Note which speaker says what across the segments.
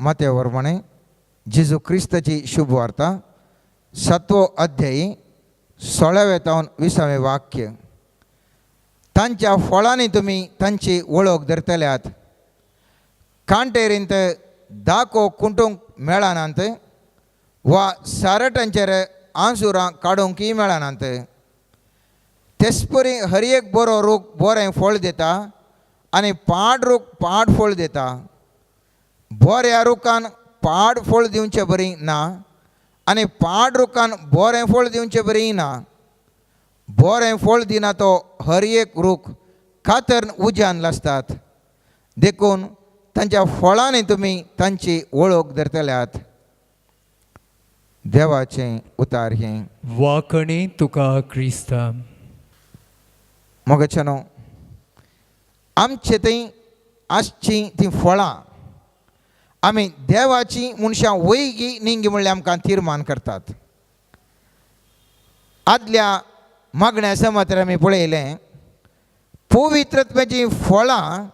Speaker 1: मात्या प्रमाणे जेजू क्रिस्ताची शुभवार्ता सातवो अध्यायी 16व्या तावन 20वें वाक्य. तांच्या फळांनी तुमी तांची वळख धरतल्यात. कांटेरींत दाको कुंटूंक मेळनात वा सारटांचेर आंजुरां काडूंकय मेळनात. तेचपरी हर एक बरो रूख बरें फळ दिता आनी पाड रूख पाड फळ दिता. बऱ्या रुखान पाड फळ दिवचे बरी ना आनी पाड रुखान बरें फळ दिवचे बरी ना. बरें फळ दिना तो हर एक रूख कातरून उज्यान लासतात. देखून तांच्या फळांनी तुमी तांची वळख धरतल्यात. देवाचें उतार हें.
Speaker 2: वाकणी तुका क्रिस्ता.
Speaker 1: मोगाच्यानो, आमचे थंय आसचीं तीं फळां आमी देवाची मनशां वयगी निंगी म्हणल्यार आमकां तिर्मान करतात. आदल्या मागण्या समातर आमी पळयलें पवित्रत्वाचीं फळां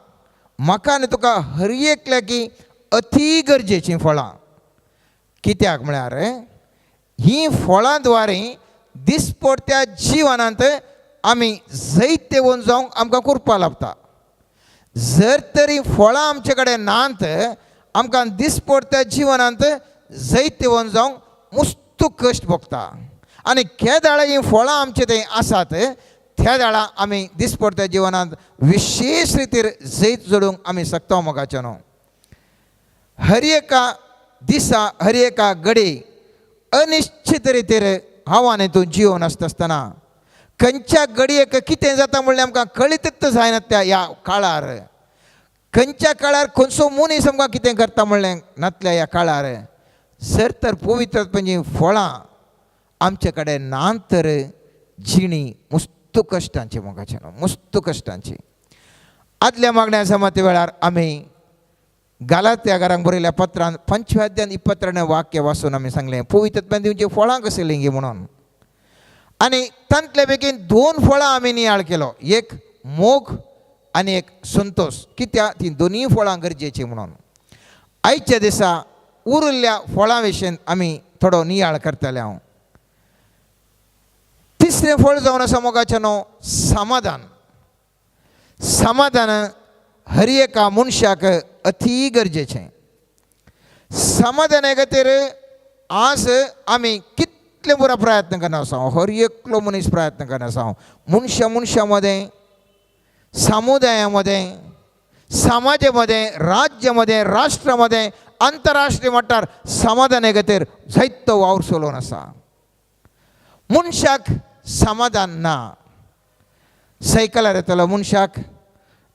Speaker 1: म्हाका आनी तुका हर एकल्याकी अती गरजेचीं फळां. कित्याक म्हळ्यार हीं फळां द्वारे दिसपडत्या जिवनांत आमी जैतेवन जावंक आमकां कृपा लाभता. जर तरी फळां आमचे कडेन नात आमकां दिसपडत्या जिवनांत जैतेवन जावंक मुस्तू कश्ट भोगता. आनी केदाळा हीं फळां आमचे थंय आसात त्या वेळा आमी दिसपडत्या जिवनांत विशेश रितीर जैत जोडूंक आमी शकता. मोगाच्यानो, हर एका दिसा हर एका घडी अनिश्चित रितीर हांव आनी तूं जिवन आसता आसतना खंयच्या घडयेक कितें जाता म्हणल्यार आमकां कळीतच जायना. त्या ह्या काळार खंयच्या काळार खंयचो मनीस आमकां कितें करता म्हणलें नातल्या ह्या काळार सर तर पवित्रत्वाचीं फळां आमचे कडेन ना तर जिणी मुस्तू कश्टांची. मोगाचें, मुस्तू कश्टांची. आदल्या मागण्या समाती वेळार आमी गालात्या घरांक बरयल्या पत्रान 5व्या अध्यान 22 वाक्य वाचून आमी सांगलें पवित्रत्वान दिवची फळां कसलीं गी म्हणून. आनी तांतले पैकी 2 फळां आमी नियाळ केलो, एक मोग आनी एक संतोष. कित्याक ती दोनूय फळां गरजेचीं म्हणून. आयच्या दिसा उरिल्ल्या फळां विशीं आमी थोडो नियाळ करतले. हांव तिसरें फळ जावन आसा मोगाचें न्हू समाधान. समाधान हर एका मनशाक अती गरजेचें. समाधाना खातीर आज आमी कितले बरो प्रयत्न करना आसा, हर एकलो मनीस प्रयत्न करना आसा. मनशां मनशां मदें, समुदाया मदें, समाजा मदें, राज्या मदें, राष्ट्रा मदें, आंतरराष्ट्रीय मट्टार समाधाना खातीर जायतो वावर चलोवन आसा. मनशाक समाधान ना. सायकलार येतलो मनशाक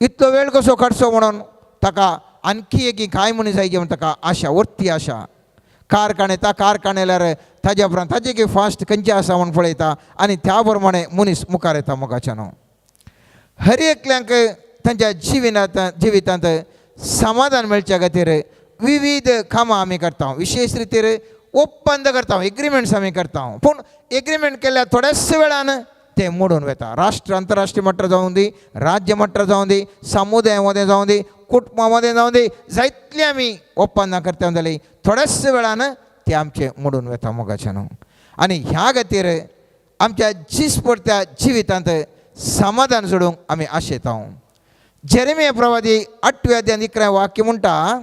Speaker 1: इतलो वेळ कसो काडचो म्हणून ताका आणखी एक कांय मनीस जाय म्हणून ताका आशा, वर्ती आशा. कार काणयता, कार काणयल्यार ताज्या उपरांत ताजे की फास्ट खंयचे आसा म्हूण पळयता आनी त्या प्रमाणे मनीस मुखार येता. मोगाच्यान न्हू हर एकल्यांक तांच्या जिवितांत समाधान मेळच्या खातीर विविध कामां आमी करता. विशेश रितीर ಒಪ್ಪಂದ करता, एग्रीमेंट्स आमी करता. पूण एग्रीमेंट केल्यार थोड्याच वेळान ते मोडून वता. राष्ट्र अंतरराष्ट्रीय मट्टार जावं दी, राज्य मट्टार जावं दी, समुदाया मदें जावं दी, कुटुंबा मदें जावं दी, जायतली आमी ಒಪ್ಪಂದ करता जाल्यार थोड्याच वेळान ते आमचे मोडून वता. मोगाचें न्हू आनी ह्या खातीर आमच्या दिसपडत्या जिवितांत समाधान जोडूंक आमी आशेता. जेरेमिया प्रवादी 8व्या अध्यायांत 11 वाक्य म्हणटा,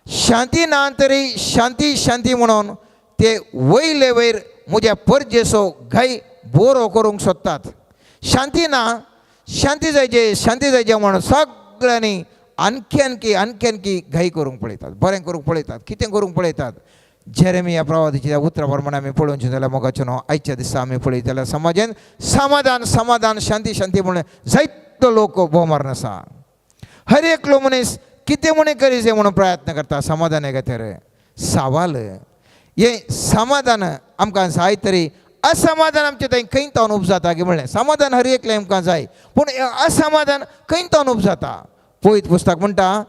Speaker 1: शांती ना तरी शांती शांती म्हणून ते वयले वयर म्हज्या परजेचो घाय बोरो करूंक सोदतात. शांती ना, शांती जायचे, शांती जायचे म्हणून सगळ्यांनी आणखी आणखी आणखी आणखी घाई करूंक पळयतात, बरें करूंक पळयतात, कितें करूंक पळयतात. जेरेमिया प्रवादीच्या उतरा प्रमाणे आमी पळोवचें जाल्यार मोगाचें न्हू आयच्या दिसा आमी पळयत जाल्यार समाजान समाधान समाधान शांती शांती म्हणून जायतो लोक भोव मारून आसा. हर एकलो मनीस कितें म्हणून करी जाय म्हणून प्रयत्न करता समाधाना खातीर. सवाल हें समाधान आमकां जाय तरी असमाधान आमचें थंय खंय तावन उपजाता की म्हणलें समाधान हर एकलें आमकां जाय, पूण असमाधान खंय तावन उपजाता. पवित्र पुस्तक म्हणटा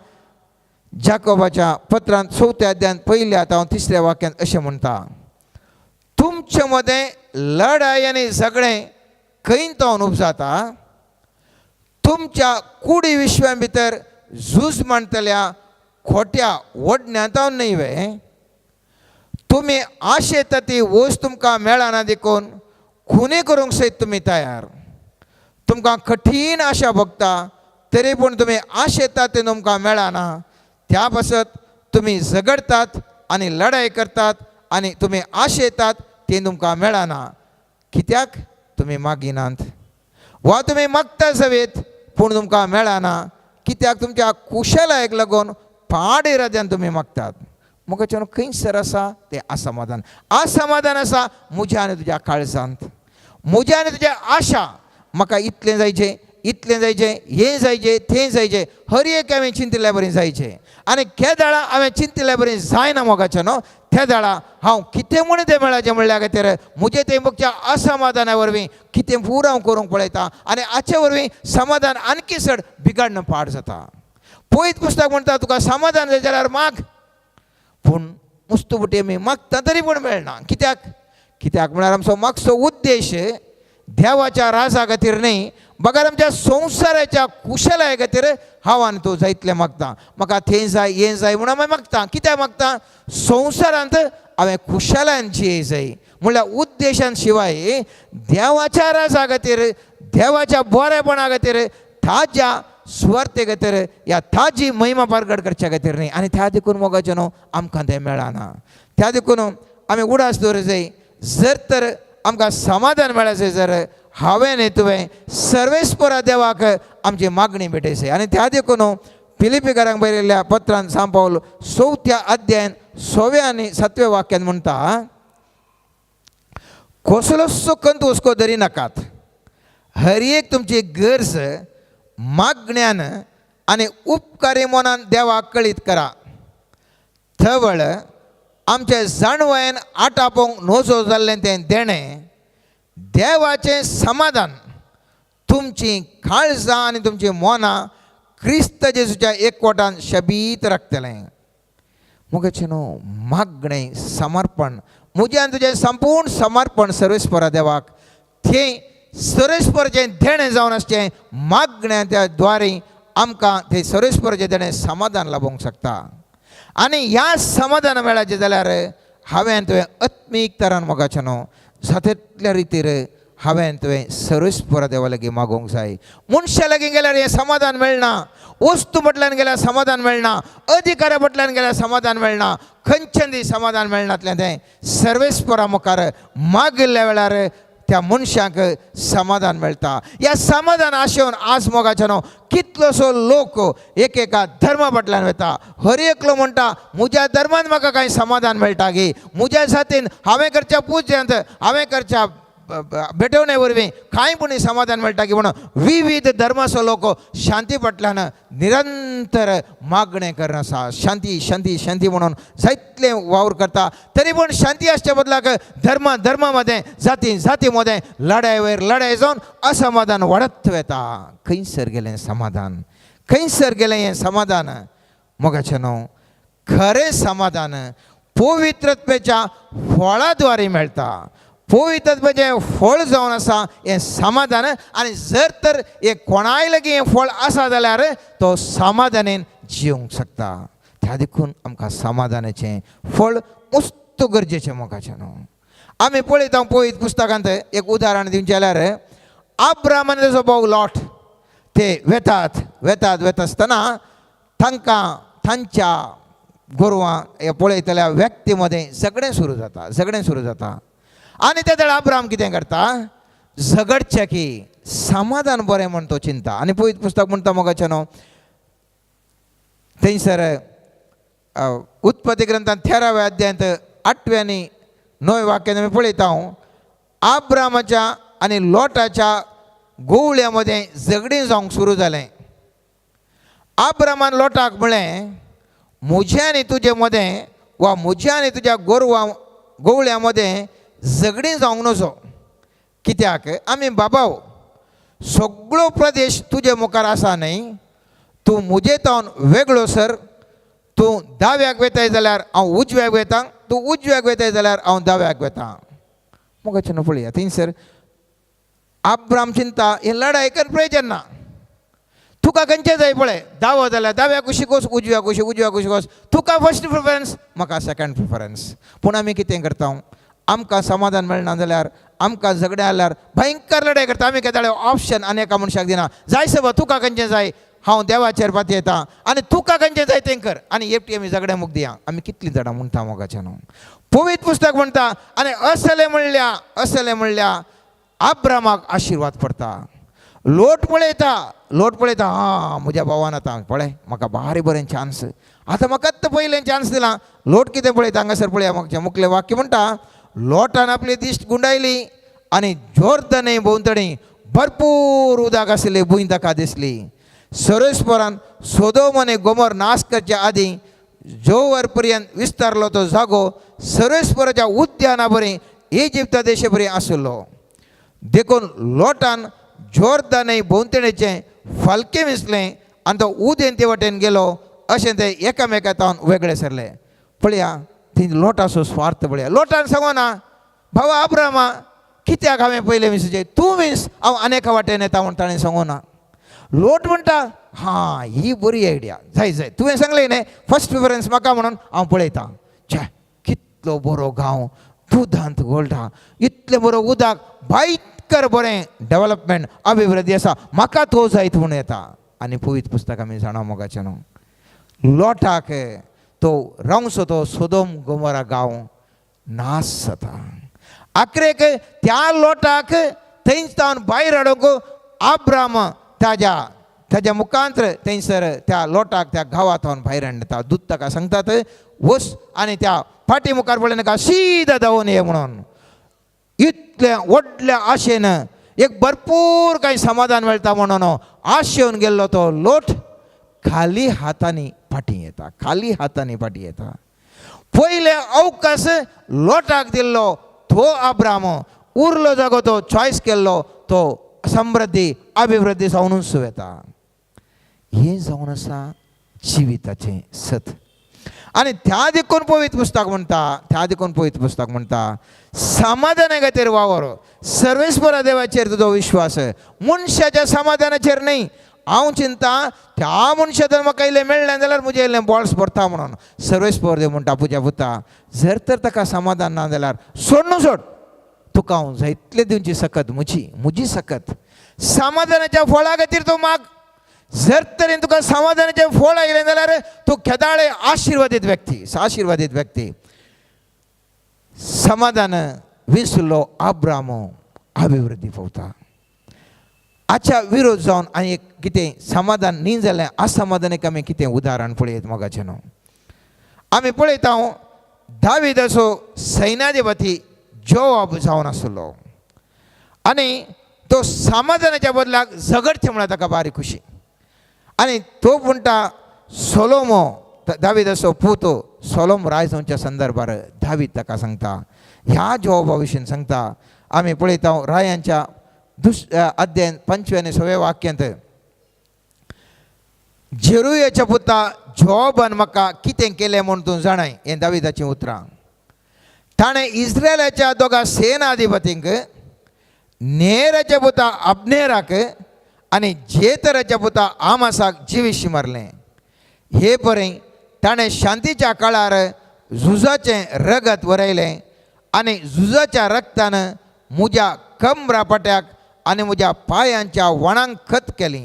Speaker 1: जाकोबाच्या पत्रांत 4थ्या अध्यायांत 1ल्या तावन 3ऱ्या वाक्यांत अशें म्हणटा, तुमचे मदें लढाय आनी झगडें खंय तावन उपजाता, तुमच्या कुडी विश्वां भितर झूज मांडटल्या खोट्या ओडण्यांतावन न्हय वे? तुमी आशेता ती वस्त तुमकां मेळना देखून खुनी करूंक सयत तुमी तयार. तुमकां कठीण आशा भोगता तरी पूण तुमी आशेता तें तुमकां मेळना, त्या पासत तुमी झगडटात आनी लढाय करतात आनी तुमी आशेतात तें तुमकां मेळना, कित्याक तुमी मागिनात. वा तुमी मागता सवेत पूण तुमकां मेळना, कित्याक तुमच्या कुशलायक लागून पाड इराद्यान तुमी मागतात. म्हाका खंयसर आसा तें असमाधान. असमाधान आसा म्हज्या आनी तुज्या काळजांत, म्हज्या आनी तुज्या आशा, म्हाका इतलें जायचें, इतलें जायचें, हें जायचें, तें जायचें, हर एक हांवें चिंतिल्ल्या बरें जायचें. आनी केदाळा हांवें चिंतिल्ल्या बरें जायना मोगाचें न्हू, त्या दाळा हांव कितें म्हूण तें मेळाचें म्हणल्या खातीर म्हजें तें मुखच्या असमाधाना वरवीं कितें पूर हांव करूंक पळयता आनी हाचे वरवीं समाधान आणकी चड बिगाडणं पाड जाता. पयत पुस्तक म्हणटा तुका समाधान जाय जाल्यार माग, पूण मुस्तुबुटी आमी मागता तरी पूण मेळना. कित्याक? कित्याक म्हळ्यार आमचो मागचो उद्देश देवाच्या राजा खातीर न्हय, बगर आमच्या संवसाराच्या कुशलाय खातीर हांव आनी तूं जायतलें मागता. म्हाका थंय जाय, हें जाय म्हणून हांवें मागता. कित्याक मागता? संवसारांत हांवें कुशलायन जिये जाय म्हणल्यार उद्देशान शिवाय देवाच्या राजा खातीर, देवाच्या बरेपणा खातीर, ताज्या सुवार्ते खातीर या ताजी महिमा परगट करच्या खातीर न्हय. आनी त्या देखून मोगाचें न्हू आमकां तें मेळना. त्या देखून आमी उडास दवर जाय, जर तर आमकां समाधान मेळाचें जर हांवें न्ही तुवें सर्वेस्परा देवाक आमची मागणी भेटयची. आनी त्या देखून फिलिपीकारांक बरयल्ल्या पत्रान सांत पावल 4थ्या अध्यायान 6व्या आनी 7व्या वाक्यान म्हणटा, कसलोसो कंत हुस्को धरी नाकात, हर एक तुमची गरज मागण्यान आनी उपकारी मनान देवाक कळीत करा. थवळ आमच्या जाणवायन आटापोंक नोजो जाल्लें तें देणें देवाचें समाधान तुमची काळजां आनी तुमची मनां क्रिस्त जेजूच्या एकवटान शबीत राखतलें. मुगेचें न्हू मागणें समर्पण, म्हजें आनी तुजें संपूर्ण समर्पण सर्वेस्परा देवाक, थंय सर्वेस्पराचें देणें जावन आसचें मागण्या त्या द्वारे आमकां तें सर्वेस्पराचें देणें समाधान लाबोवंक शकता. आनी ह्या समाधान मेळाचें जाल्यार हांवें तुवें आत्मीक तरान मोगाचें न्हू जाता रितीर हांवें तुवें सर्वेस्परा देवा लागीं मागोवंक जाय. मनशा लागीं गेल्यार हें समाधान मेळना, वस्तू फाटल्यान गेल्यार समाधान मेळना, अधिकाऱ्या फाटल्यान गेल्यार समाधान मेळना, खंयच्यान समाधान मेळनातलें तें सर्वेस्परा मुखार मागिल्ल्या वेळार त्या मनशाक समाधान मेळटा. ह्या समाधान आशेवन आज मोगाचें न्हू कितलोसो लोक एकेका धर्मा फाटल्यान वता. हर एकलो म्हणटा म्हज्या धर्मान म्हाका कांय समाधान मेळटा गी, म्हज्या जातीन हांवें करच्या पुजेंत, हांवें करच्या भेटवणे वरवीं कांय पूण समाधान मेळटा की म्हणून विविध धर्माचो लोक शांती फाटल्यान निरंतर मागणें करून आसा. शांती शांती शांती म्हणून जायतलें वावर करता, तरी पूण शांती आसच्या बदलाक धर्मा धर्मा मदें, जाती जाती मदें लढाय वयर लढाय जावन असमाधान वाडत वता. खंयसर गेलें समाधान? खंयसर गेलें हें समाधान? मोगाचें न्हू खरें समाधान पवित्रत्वाच्या फळा द्वारे मेळटा. पवित्रत्वाचें फळ जावन आसा हें समाधान. आनी जर तर हें कोणाय लागीं हें फळ आसा जाल्यार तो समाधानेन जिवंक शकता. त्या देखून आमकां समाधानाचें फळ मस्त गरजेचें मोगाचें न्हू. आमी पळयता पवित्र पुस्तकांत एक उदाहरण दिवचें जाल्यार आब्राम आनी ताचो भाव लॉट ते वेतात वेतात वेता आसतना तांकां तांच्या गोरवां हे पळयतल्या व्यक्ती मदें झगडें सुरू जाता, झगडें सुरू जाता. आनी त्या वेळार आब्राम कितें करता, झगडचें की समाधान बरें म्हण तो चिंता. आनी पवित्र पुस्तक म्हणटा मोगाचें न्हू थंयसर उत्पत्ती ग्रंथांत 13व्या अध्यायांत 8व्या आनी 9व्या वाक्यान आमी पळयता हांव आब्रामाच्या आनी लोटाच्या गोवळ्या मदें झगडीं जावंक सुरू जालें. आब्रामान लोटाक म्हळें, म्हजें आनी तुजे मदें वा म्हज्या आनी तुज्या गोरवां गोवळ्या मदें झगडीं जावंक नजो, कित्याक आमी बाबाव, सगळो प्रदेश तुजे मुखार आसा न्हय, तूं म्हजे तावन वेगळो सर, तूं दाव्याक वेताय जाल्यार हांव उजव्याक वेता, तूं उजव्याक वेताय जाल्यार हांव दाव्याक वेता. मोगाचें न्हू पळया थंयसर आब्राम चिंता हें लढाय कर प्रयोजन ना, तुका खंयचें जाय पळय, दावो जाल्यार दाव्या कुशीक वच, उजव्या कुशीक, उजव्या कुशीक वच, तुका फर्स्ट प्रिफरन्स, म्हाका सेकंड प्रिफरन्स. पूण आमी कितें करता, आमकां समाधान मेळना जाल्यार, आमकां झगडें जाल्यार भयंकर लडाय करता. आमी केदाळे ऑप्शन आनी एका मनशाक दिना, जाय सगळं तुका खंयचें जाय, हांव देवाचेर पातयेता आनी तुका खंयचें जाय तें कर, आनी एकटी आमी झगडें मुख दिया. आमी कितलीं जाणां म्हणटा मोगाचें न्हू. पवित्र पुस्तक म्हणटा आनी असलें म्हणल्या, असलें म्हणल्या आब्रामाक आशिर्वाद पडटा. लोट पळयता, लोट पळयता, आं म्हज्या भावान आतां पळय म्हाका भारी बरें चान्स, आतां म्हाकाच पयलें चान्स दिलां. लोट कितें पळयता हांगासर पळया, म्हाका मुखलें वाक्य म्हणटा, लोटान आपली दिश्ट गुंडायली आनी जोर्दने भोंवतणी भरपूर उदक आशिल्ली भूंय ताका दिसली. सरस्परान सोदोम आनी गोमोर नाश करच्या आदीं जोवर पर्यंत विस्तारलो तो जागो सरस्पराच्या उद्याना बरी इजिप्ता देशा बरी आशिल्लो. देखून लोटान जोर्दने भोंवतणीचें फालकें विसलें आनी तो उदेंते वाटेन गेलो, अशें ते एकामेका तावन वेगळे सरले. पळया ती लोटाचो स्वार्थ पळया. लोटान सांगना भावा आब्रामा कित्याक हांवें पयलें विसचें, तूं विस, हांव आनी एका वाटेन येता म्हूण ताणें सांगना. लोट म्हणटा हां ही बरी आयडिया, जाय जाय तुवें सांगलें न्ही फर्स्ट प्रिफरन्स म्हाका म्हणून हांव पळयतां. छे कितलो बरो गांव, दुदांत घोळटा, इतलें बरो उदक, भयंकर बरें डेवलपमेंट अभिवृद्धी आसा, म्हाका तो जायत म्हूण येता. आनी पवित्र पुस्तक आमी जाणा मोगाचें न्हू, लोटाक तो रावचो तो सोदोम गोमोरा गांव नाश जाता. आखरेक त्या लोटाक थंयच तावन भायर हाडूंक आब्राम ताज्या ताज्या मुखांत्र थंयसर त्या लोटाक त्या गांवांत भायर हाडटा. दूत ताका सांगतात वच आनी त्या फाटी मुखार पळय नाका, सीधा धांवून ये म्हणून. इतल्या व्हडल्या आशेन एक भरपूर कांय समाधान मेळटा म्हणून आशेवन गेल्लो तो लोट खाली हातांनी फाटीं येता, खाली हातांनी फाटीं येता. पयले अवकाश लोटाक दिल्लो तो आब्राम, उरलो जागो तो चॉयस केल्लो तो समृद्धी अभिवृद्धी जावनूच येता. हें जावन आसा जिविताचें सत. आनी त्या देखून पवित्र पुस्तक म्हणटा, त्या देखून पवित्र पुस्तक म्हणटा, समाधाना खातीर वावर, सर्वेस्परा देवाचेर तुजो विश्वास, मनशाच्या समाधानाचेर न्हय. हांव चिंता त्या मनशा जर म्हाका इल्लें मेळ्ळें जाल्यार म्हजें इल्लें बॉल्स भरता म्हणून. सर्वेस्पर देव म्हणटा पुजा पुता, जर तर ताका समाधान ना जाल्यार सोड न्हू सोड, तुका हांव जायतले दिवची सकत, म्हजी म्हजी सकत. समाधानाच्या फळा खातीर तूं माग. जर तरेन तुका समाधानाचें फळ आयलें जाल्यार तूं केदाळे आशिर्वादीत व्यक्ती, आशिर्वादीत व्यक्ती. समाधान विसलो आब्राम अभिवृद्धी पावता. हाच्या विरोध जावन आनी एक कितें समाधान न्ही जालें, असमाधान आमी कितें उदाहरण पळयत मोगाचें न्हू. आमी पळयता दाविदाचो सैन्याधिपती जोवाब जावन आसलो आनी तो समाधानाच्या बदलाक झगडचें म्हळ्यार ताका बारी खुशी. आनी तो म्हणटा सोलोमो दाविदाचो पूत सोलोम राय जावच्या संदर्भार दावीद ताका सांगता, ह्या जोवाबा विशीं सांगता. आमी पळयता रायांच्या अध्याय 5 आनी 6 वाक्यांत, जेरुयाच्या पुता जोबान म्हाका कितें केलें म्हूण तूं जाणाय, हें दाविदाचीं उतरां. ताणें इस्रायलाच्या दोगा सेनाधिपतींक, नेराच्या पुता अब्नेराक आनी जेतराच्या पुता आमासाक जिविशी मारलें. हे परी ताणें शांतीच्या काळार झुजाचें रगत वरयलें आनी झुजाच्या रगतान म्हज्या कमरा पाट्याक आनी म्हज्या पांयांच्या वणांक खत केली.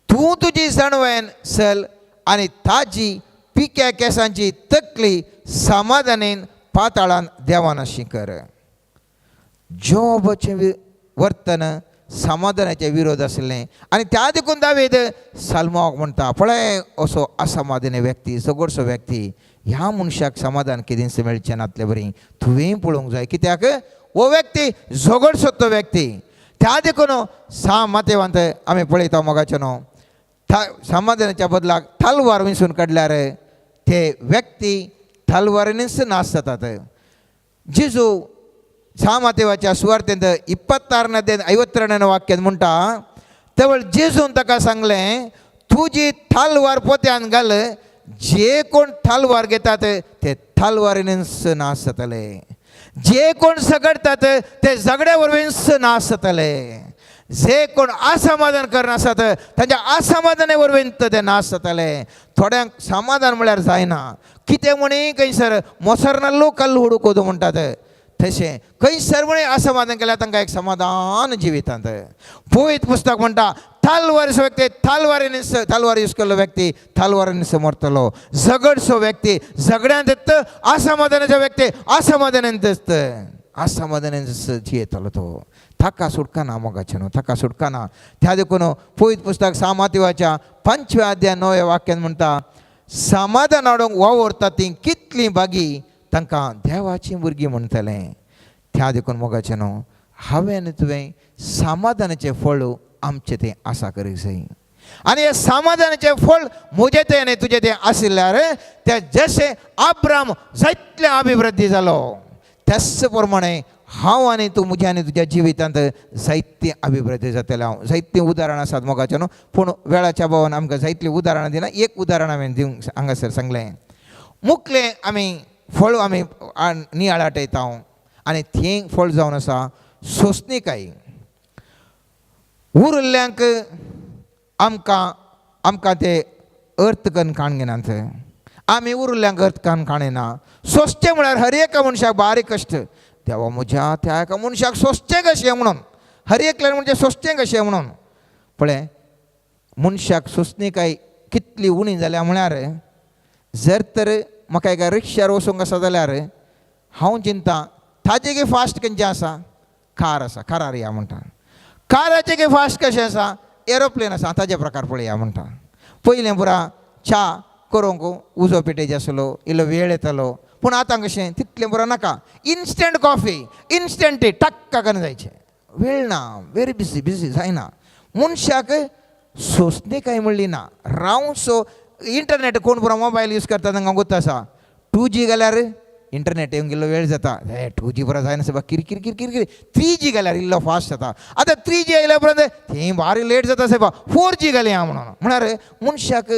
Speaker 1: तूं तुजी जाणवेन सल आनी ताजी पिक्या केंसांची तकली समाधानेन पाताळान देवानाशी कर. जोबाचें वर्तन समाधानाचे विरोध आशिल्लें आनी त्या देखून दावीद साल्माक म्हणटा, पळय असो असमाधानी व्यक्ती, झगडसो व्यक्ती, ह्या मनशाक समाधान केदींच मेळचें नातले बरी तुवें पळोवंक जाय. कित्याक हो व्यक्ती झगडसो तो व्यक्ती. त्या देखून सा मातेवांत आमी पळयता मोगाचें न्हू, समाधानाच्या बदलाक तलवार विंचून काडल्यार ते व्यक्ती तलवारीनच नाश जातात. जेजू सा मातेवाच्या सुवार्तेंत 26 52 वाक्यान म्हणटा, तेवळ जेजून ताका सांगलें, तुजी तलवार पोत्यान घाल, जे कोण तलवार घेतात ते तलवारीनच नाश जातले, जे कोण झगडतात ते झगड्या वरवींच नाश जातले. जे कोण असमाधान करनासत तांच्या असमाधाने वरवीं ते नाश जाताले. थोड्यांक समाधान म्हळ्यार जायना. कितें म्हणी खंयसर मोसरनल्लो कल्ल हुडकोदू म्हणटात तशें खंयसर म्हणी असमाधान केल्यार तांकां एक समाधान जिवितांत. पवित्र पुस्तक म्हणटा तलवारीचो व्यक्ती तलवारीन तलवार यूज केल्लो व्यक्ती तलवारीन समरतलो. झगडचो व्यक्ती झगड्यांत येता, असमाधानाचो व्यक्ती असमाधानांत आसता, असमाधानान जियेतलो तो. ताका सुटका ना मोगाचें न्हू, ताका सुटका ना. त्या देखून पवित्र पुस्तक सामातिवाच्या 5व्या अध्याय 9व्या वाक्यान म्हणटा समाधान हाडूंक वावुरता तीं कितलीं बागी तांकां देवाचीं भुरगीं म्हणटलें. त्या देखून मोगाचें न्हू, हांवें आनी तुवें समाधानाचें फळ आमचें तें आसा करीक जाय. आनी हें समाधानाचें फळ म्हजें तें आनी तुजें तें आशिल्ल्यार तें जशें आब्राम जायतलें अभिवृद्धी जालो त्याच प्रमाणे हांव आनी तूं म्हज्या आनी तुज्या जिवितांत जायतीं अभिवृद्धी जातलें. हांव जायतीं उदाहरणां आसात मोगाचें न्हू, पूण वेळाच्या भावान आमकां जायतलीं उदाहरणां दिना. एक उदाहरण हांवें दिवंक हांगासर सांगलें. मुखलें आमी फळ आमी नियाळाटयता आनी थंय फळ जावन आसा सोंसणीकाय. उरिल्ल्यांक आमकां आमकां ते अर्थ करून काण घेनात, आमी उरिल्ल्यांक अर्थ करून काणयना. सोंसचें म्हळ्यार हर एका मनशाक बारीक कश्ट. देवा म्हज्या त्या एका मनशाक सोंसचें कशें म्हणून, हर एकल्यान म्हणजे सोंसचें कशें म्हणून. पळय मनशाक सोंसणीकाय कितली उणी जाल्या म्हळ्यार जर तर म्हाका एका रिक्षार वचूंक आसा जाल्यार हांव चिंता ताजे की फास्ट खंयचें आसा, कार आसा, कारार या म्हणटा. काराचें की फास्ट कशें आसा, एरोप्लेन आसा, ताजे प्रकार पळया म्हणटा. पयलें पुरा च्या करूंक उजो पेटेचे आसलो, इल्लो वेळ येतालो, पूण आतां कशें तितलें पुरो नाका. इन्स्टंट कॉफी, इन्स्टंट टी, टक्क करून जायचें, वेळ ना, वेरी बिजी बिजी जायना. मनशाक सोंसणीकाय म्हणली ना. रावसो इंटरनेट कोण पुरो मोबायल यूज करता तांकां गोत्त आसा. 2G घाल्यार इंटरनेट येवंक इल्लो वेळ जाता, हे 2G पुरो जायना सर, किर किर किर किर किर. 3G घाल्यार इल्लो फास्ट जाता. आतां 3G आयल्या उपरांत थंय बारीक लेट जाता सायबा, 4G घालया म्हणून. म्हळ्यार मनशाक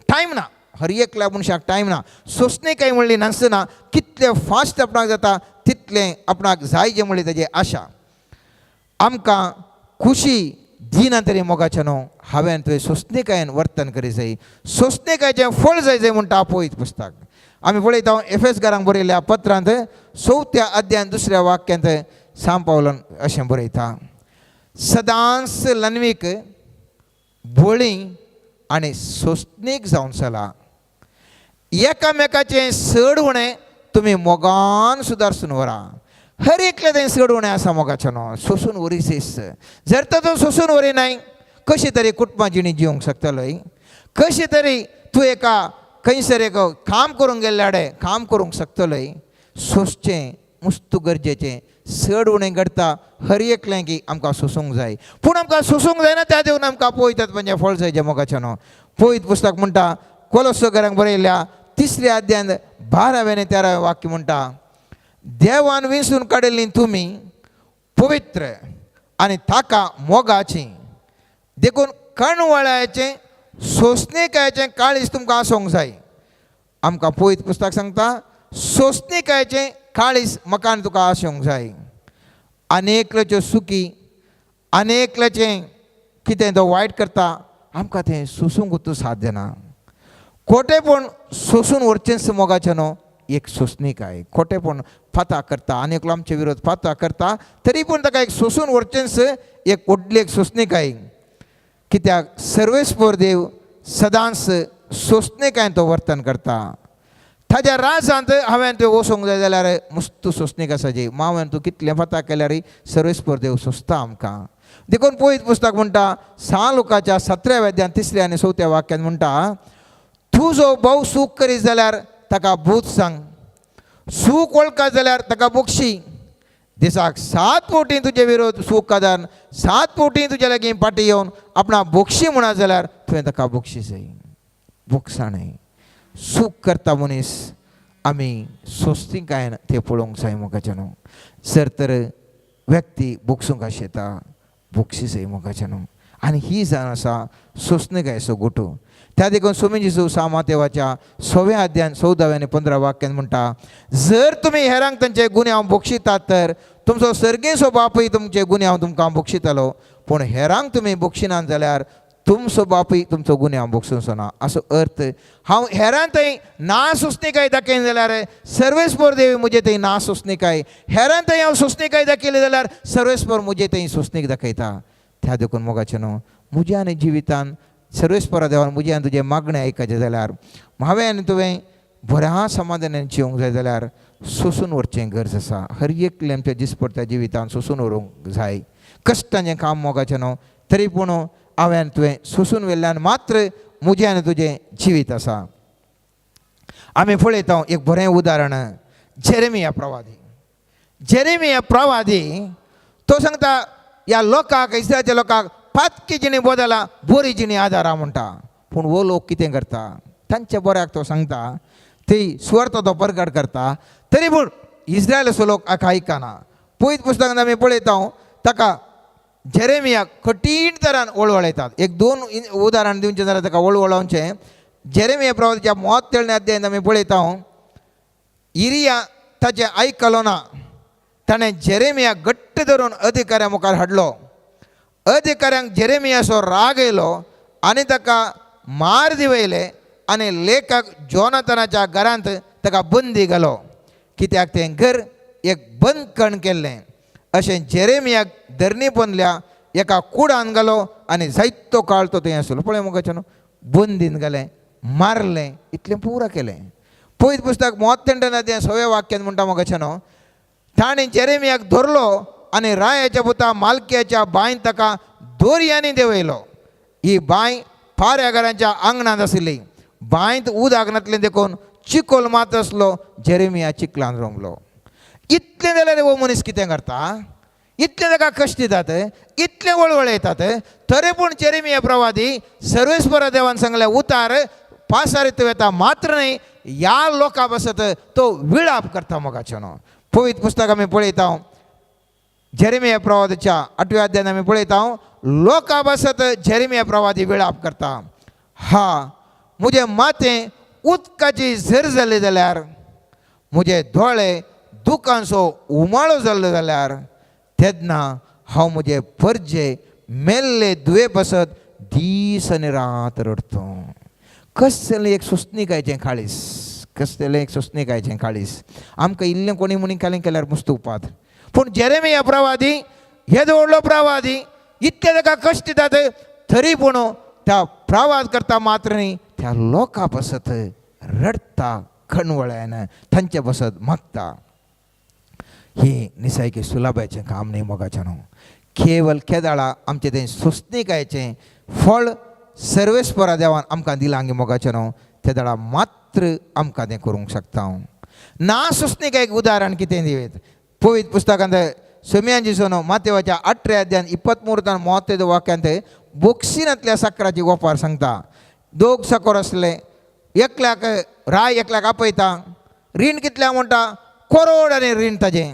Speaker 1: टायम ना, हर एकल्या मनशाक टायम ना. सोंसणीकाय म्हणली नासतना कितलें फास्ट आपणाक जाता तितलें आपणाक जाय जें म्हणली ताजी आशा. आमकां खुशी दिना तरी मोगाचें न्हू, हांवें तुवें सोंसणीकायेन वर्तन करी जाय, सोंसणीकायचें फळ जाय जाय म्हणटा पवित्र पुस्तक. आमी पळयता एफएस घरांक बरयल्ल्या पत्रांत 4थ्या अध्यान 2ऱ्या वाक्यांत सांव पावलान अशें बरयता, सदांच लनवीक बोळी आनी सोंसणीक जावन चला, एकामेकाचें चड उणें तुमी मोगान सुदारसून व्हरा. हर एकलें तें चड उणें आसा मोगाचें न्हू, सोंसून व्हरीस. जर तर तूं सोंसून व्हरी नाय कशी तरी कुटुंबा जिणी जिवंक शकतलोय, कशी तरी तूं एका खंयसर एक काम करूंक गेल्ल्या कडेन काम करूंक शकतलोय. सोंसचें मुस्तू गरजेचें. चड उणें घडटा हर एकलें की आमकां सोंसूंक जाय, पूण आमकां सोंसूंक जायना. त्या देवन आमकां पळयतात म्हणजे फळ जाय जें मोगाचें न्हू. पवित्र पुस्तक म्हणटा कोलोसो घरांक बरयल्ल्या 3ऱ्या अध्यायान 12वें आनी 13वें वाक्य म्हणटा, देवान विंचून काडिल्लीं तुमी पवित्र आनी ताका मोगाची, देखून कणवळ्याचें सोंसणीकायेचें काळीज तुमकां आसूंक जाय. आमकां पवित्र पुस्तक सांगता सोंसणीकायेचें काळीज म्हाका आनी तुका आसूंक जाय. आनी एकल्याच्यो सुकी आनी एकल्याचें कितें तो वायट करता आमकां तें सोंसूंक तूं साध्य ना. खोटेपण सोंसून व्हरचेंच मोगाचें न्हू एक सोंसणीकाय. खोटेपण फाता करता आनी एकलो आमचे विरोध फाता करता तरी पूण ताका एक सोंसून व्हरचेंच एक व्हडली एक सोंसणीकाय. कित्याक सर्वेस्पर देव सदांच सोंसणीकायेन तो वर्तन करता. ताज्या राजांत हांवें तुवें वचूंक जाय जाल्यार मुस्तू सोंसणीक आसा जी. मावें तूं कितलें फाता केल्यार सर्वेस्पर देव सोंसता आमकां. देखून पवित्र पुस्तक म्हणटा 6 लोकाच्या 17व्या अध्यायान 3ऱ्या आनी 4थ्या वाक्यान म्हणटा, तुजो भोव सूख करीत जाल्यार ताका भूत सांग, सूख वळखा जाल्यार ताका बक्षी. दिसाक 7 फावटी तुजे विरोध सूख कादान 7 फावटी तुज्या लागीं फाटीं येवन आपणा बक्षी म्हणा जाल्यार तुवें ताका बक्षी जाय. बोगसाणें सूख करता मनीस आमी सोंसणीकायेन तें पळोवंक जाय मोगाचें न्हू. जर तर व्यक्ती बोगसूंक आशेता बोगशी जाय मोगाचें न्हू. आनी ही जावन आसा सोंसणीकायेचो गोटू. त्या देखून स्वामी जेजू सामादेवाच्या 6व्या अध्यायान 14व्या आनी 15 वाक्यान म्हणटा, जर तुमी हेरांक तांचे गुन्यांव बक्षितात तर तुमचो सर्गेचो बापूय तुमचे गुन्यांव तुमकां बक्षितलो. पूण हेरांक तुमी बक्षिनात जाल्यार तुमचो बापूय तुमचो गुन्यांव बक्षुचो ना. असो अर्थ हांव हेरां थंय ना सोंसणीकाय दाखयन जाल्यार सर्वेस्पर देवी म्हजे थंय ना सोंसणीकाय, हेरां थंय हांव सोंसणीकाय दाखयली जाल्यार सर्वेस्पर म्हजे थंय सोंसणीक दाखयता. त्या देखून मोगाचें न्हू म्हज्या आनी जिवितान सर्वेस्परा देवान म्हजें आनी तुजें मागणें आयकचें जाल्यार हांवें आनी तुवें बऱ्या समाधानान जिवंक जाय जाल्यार सोंसून व्हरचें गरज आसा. हर एकलें आमच्या दिसपडत्या जिवितान सोंसून व्हरूंक जाय. कश्टांचें काम मोगाचें न्हू, तरी पूण हांवें आनी तुवें सोंसून व्हेल्ल्यान मात्र म्हजें आनी तुजें जिवीत आसा. आमी पळयता एक बरें उदाहरण, जेरेमिया प्रवादी. जेरेमिया प्रवादी तो सांगता ह्या लोकांक, इस्रायलच्या लोकांक पातकी जिणी बदला बरी जिणी आदारा म्हणटा. पूण हो लोक कितें करता, तांच्या बऱ्याक तो सांगता, ती सुवार्थ तो परगट करता, तरी पूण इस्रायलाचो लोक हाका आयकना. पयत पुस्तकांत आमी पळयता ताका जेरेमियाक कठीण तरान वळवळयतात. एक दोन उदाहरण दिवचें जाल्यार ताका वळवळोवचें. जेरेमिया प्रवादाच्या 37 अध्यायांत आमी पळयता इरिया ताचें आयकलो ना, ताणें जेरेमियाक घट्ट धरून अधिकाऱ्यां मुखार हाडलो. अधिकाऱ्यांक जेरेमियाचो राग येयलो आनी ताका मार दिवयले आनी लेखक जोनाथनाच्या घरांत ताका बंदी घालो, कित्याक तें घर एक बंदखण केल्लें. अशें जेरेमियाक धरणी पोंदल्या एका कुडान घालो आनी जायतो काळ तो थंय आसलो. पळय मोगाचें न्हू, बंदीन घालें, मारलें, इतलें पुरा केलें. पयत पुस्तक 38 सव्या वाक्यान म्हणटा मोगाचें न्हू, ताणें जेरेमियाक धरलो आनी रायाच्या पुता मालक्याच्या बांयन ताका दोरयांनी देंवयलो. ही बांय पाऱ्याघरांच्या आंगणांत आशिल्ली. बांयत उदक नासलें देखून चिकोल मात आसलो. जेरेमिया चिखलान रोमलो. इतलें जाल्यार हो मनीस कितें करता, इतलें ताका कश्ट दितात, इतलें वळवळयतात, तरी पूण जेरेमिया प्रवादी सर्वेस्परा देवान सांगलें उतार पासारीत वेता मात्र न्हय ह्या लोकां पासत तो विळाप करता मोगाचें न्हू. पवित्र पुस्तक आमी पळयता जेरेमिया प्रवादाच्या 8व्या अध्यायान आमी पळयता लोकां पासत जेरेमिया प्रवादी विळाप करता. हा म्हजें माथें उदकाची झर जाली जाल्यार, म्हजे दोळे दुकांचो उमाळो जाल्लो जाल्यार, तेन्ना हांव म्हजे परजे मेल्ले दुये पासत दीस आनी रात रडतो. कसलें एक सोंसणीकायचें काळीस, कसलें एक सोंसणीकायचें काळीस. आमकां इल्लें कोणी म्हणून केलें केल्यार मुस्त उपाद. पूण जेरेमिया प्रवादी येदो व्हडलो प्रवादी इतले ताका कश्ट दितात, तरी पूण त्या प्रवाद करता मात्र न्ही त्या लोकां पासत रडटा, खणवळ्यान तांचे पासत मागता. ही निसायकी सुलाबायचें काम न्ही मोगाचें न्हू. केवल केदाळा आमचें तें सोंसणीकायचें फळ सर्वेस्परा देवान आमकां दिलां गे मोगाचें न्हू, ते दाळा मात्र आमकां तें करूंक शकता. ना सोंसणीकायक उदाहरण कितें दिवेत, पवित्र पुस्तकांत सोम्यांजी सोनो मातेवाच्या 18 अध्यायान 23 35 वाक्यांत बोक्सिनांतल्या साकराची वपार सांगता. दोग साकर आसले, एकल्याक राय एकल्याक आपयता, रीण कितल्या म्हणटा, करोड आनी रीण ताजें,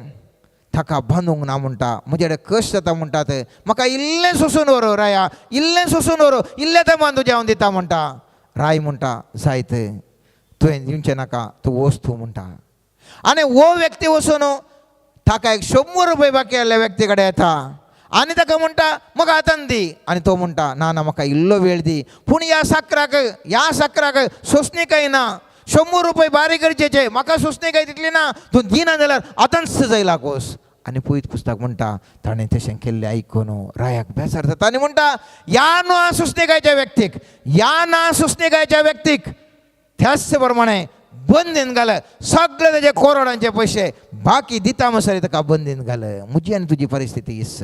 Speaker 1: ताका बांदूंक ना म्हणटा, म्हजे कडेन कश्ट जाता म्हणटात, म्हाका इल्लें सोंसून व्हरो राया, इल्लें सोंसून व्हरो, इल्लें तें मान तुजें हांव दिता म्हणटा. राय म्हणटा जायत तुवें दिवचें नाका, तूं वच तूं म्हणटा. आनी हो व्यक्ती वचून ताका एक 100 रुपये बाकी आसल्या व्यक्ती कडेन येता आनी ताका म्हणटा म्हाका आतां दी, आनी तो म्हणटा ना ना म्हाका इल्लो वेळ दी. पूण ह्या साकराक, ह्या साकराक सोंसणीकाय ना, 100 रुपये बारीक गरजेचे, म्हाका सोंसणीकाय तितली ना, तूं दिना जाल्यार आतांच जायला कोस. आनी पयत पुस्तक म्हणटा ताणें तशें केल्लें आयकून रायाक बेजार जाता आनी म्हणटा ह्या ना सोंसणीकायच्या व्यक्तीक, ह्या ना सोंसणीकायच्या व्यक्तीक त्याच प्रमाणे बंदीन घाले सगळे तेजे करोडांचे पयशे बाकी दिता म्हणसर ताका बंदीन घाले. म्हजी आनी तुजी परिस्थिती इस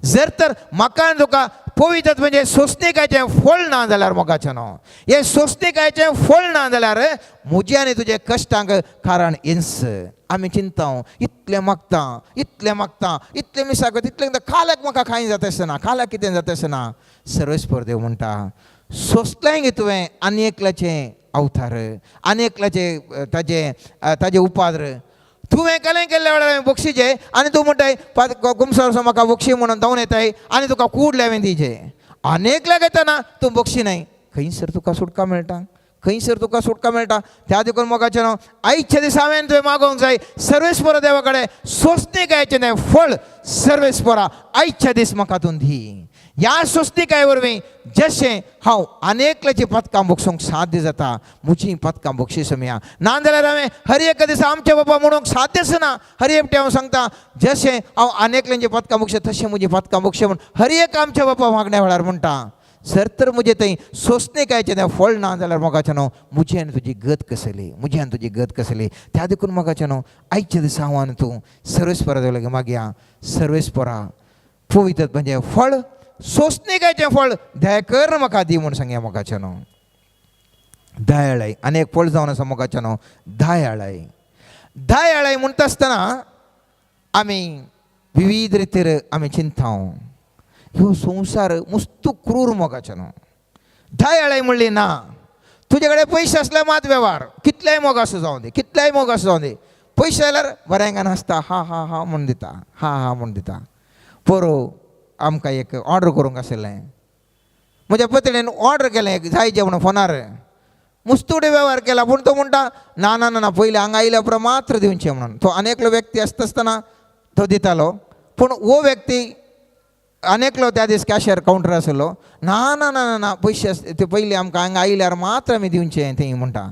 Speaker 1: जर तर म्हाका आनी तुका पवित्र म्हणजे सोंसणीकायचें फळ ना जाल्यार मोगाचें न्हू, हें सोंसणीकायचें फळ ना जाल्यार म्हजे आनी तुजे कश्टांक कारण इन्स. आमी चिंता इतलें मागता, इतलें मागता, इतलें मिसाक, इतलें काल्याक म्हाका कांय जाता आसना, काल्याक कितें जाता आसना. सर्वेस्पर देव म्हणटा सोंसलें गे तुवें आनी एकल्याचें अवतार, आनी एकल्याचे ताजे ताजे उपाद्र तुवें केलें केल्ल्या वेळार हांवें बक्षीचे आनी तूं म्हणटाय कुमसार म्हाका बक्षी म्हणून धांवन येताय आनी तुका कूड हांवें दिजे. आनी एकल्याक येतना तूं बक्षी नाय, खंयसर तुका सुटका मेळटा, खंयसर तुका सुटका मेळटा. त्या देखून मोगाचें न्हू आयच्या दिसा हांवें तुवें मागोवंक जाय सर्वेस्परा देवा कडेन सोंसणीकायेचें तें फळ सर्वेस्परा आयच्या दीस म्हाका तूं दी. ह्या सोंसणीकाये वरवीं जशें हांव अनेकल्याची पदकां भोगसूंक साध्य जाता म्हजी पदकां बक्षीस मेळया. नाजाल्यार हांवें हर एका दिसा आमच्या बाबा म्हणूंक साध्यच ना. हर एकटें हांव सांगता जशें हांव अनेकल्यांची पदकां बक्षे तशें म्हजी पदकां बक्षे म्हूण हर एक आमच्या बापा मागण्या वेळार म्हणटा. सर तर म्हजें थंय सोंसणीकायेचें तें फळ ना जाल्यार मोगाचें न्हू म्हजी आनी तुजी गत कसली, म्हजी आनी तुजी गत कसली. त्या देखून मोगाचें न्हू आयच्या दिसा हांव आनी तूं सर्वेस्परा देव लागीं मागया सर्वेस्परा पवित्र म्हणजे फळ सोंसणीकायेचें फळ दया कर म्हाका दी म्हूण सांगया मोगाचें न्हू. दयाळाय आनी एक फळ जावन आसा मोगाचें न्हू दयाळाय. दयाळाय म्हणटा आसतना आमी विविध रितीर आमी चिंता. ह्यो संवसार मुस्तू क्रूर मोगाचें न्हू. दयाळाय म्हणली ना तुजे कडेन पयशे आसल्यार मात वेव्हार कितलेय मोग आसूं जावं दी, कितलेय मोग आसूं जावं दी, पयशे जाल्यार बऱ्यांगान हांसता हा हा हा म्हूण दिता, हा हा म्हूण दिता. पोरूं आमकां एक ऑर्डर करूंक आशिल्लें, म्हज्या पत्नीन ऑर्डर केलें एक जाय म्हणून फोनार मुस्तुडे वेव्हार केला पूण तो म्हणटा ना ना ना पयलीं हांगा आयल्या उपरांत मात्र दिवचें म्हणून. तो आनी एकलो व्यक्ती आसता आसतना तो दितालो पूण हो व्यक्ती आनी एकलो त्या दीस कॅशियर कावंटर आशिल्लो ना ना ना ना ना पयशे आस ते पयलीं आमकां हांगा आयल्यार मात्र आमी दिवचें थंय म्हणटा.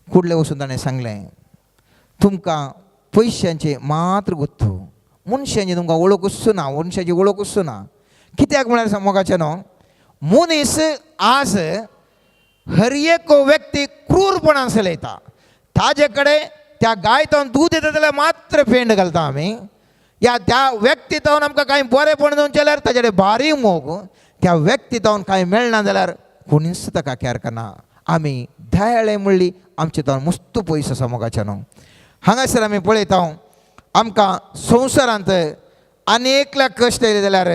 Speaker 1: कुडले वचून ताणें सांगलें तुमकां पयशांचें मात्र गुत्तू मनशांची तुमकां वळखूच ना, मनशाची वळखूच ना. कित्याक म्हळ्यार मोगाचें न्हू मनीस आज हर एक व्यक्ती क्रूरपणान चलयता. ताजे कडेन त्या गाय तावन दूद येता जाल्यार मात्र पेंड घालता आमी, या त्या व्यक्ती तावन आमकां कांय बरेंपण दिवचें जाल्यार ताजे कडेन बारीक मोग, त्या व्यक्ती तावन कांय मेळना जाल्यार कोणीच ताका कॅर करना. आमी दयाळे म्हणली आमचे तावन मुस्तू पयस आसा मोगाचें न्हू. हांगासर आमी पळयता आमकां संवसारांत अनेकल्या कश्ट येयले जाल्यार